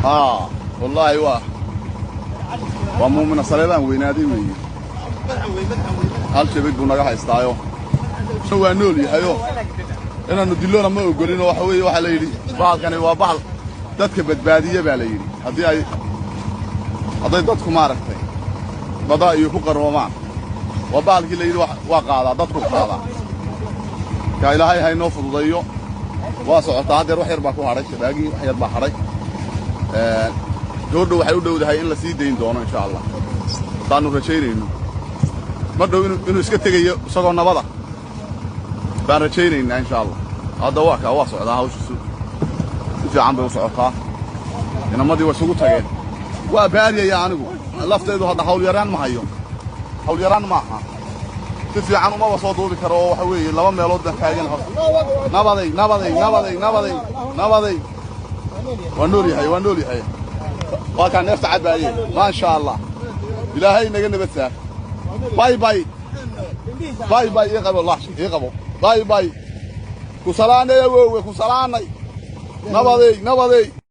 Haa, wallaahi, waa Muumina Saleebaan weynaaday weeye. Hal shabag buu naga haystaayo, waa nool yahayo. Inaannu dilloona ma ogolinoo. Waxa weeye, waxaa la yidhi bahalkani waa bahal dadka badbaadiye baa la yidhi. Haddii ay hadday dadku, maaragtay, bada iyo ku qaroomaan, waa bahalkii la yidhi waa qaadaa, dadku qaadaa. Ka Ilaahay haynoo fududayo. Waa socotaa haddeer, wax yar baa ku hadhay shabaagihii, wax yar baa hadhay. Goordhow waxay u dhowdahay in la sii dayn doono, insha Allah. Saannu rajaynayno, mar dhow inuu iska tegayo isagoo nabada baan rajaynaynaa, insha Allah. Hadda waa kaa, waa socdaa hawshiisu, si fiican bay u socotaa. Inamadii waa isugu tageen, waa baariyaya. Anigu laftaydu hadda hawl yaraan ma hayo, hawl yaraan maaha. Si fiican umaba soo duubi karo oo waxa weeye laba meelood baan taagan. Nabaday, nabaday, nabaday, nabaday, nabaday. Waa nool yahay, waa nool yahay. Waa kaa neefta cabaaye. Maasha Allah, Ilaahay naga nabad saar. Bye bye, bye bye. Ii qabo, lax ii qabo. Bye bye, ku salaanay, awoowe, ku salaanay. Nabaday, nabaday.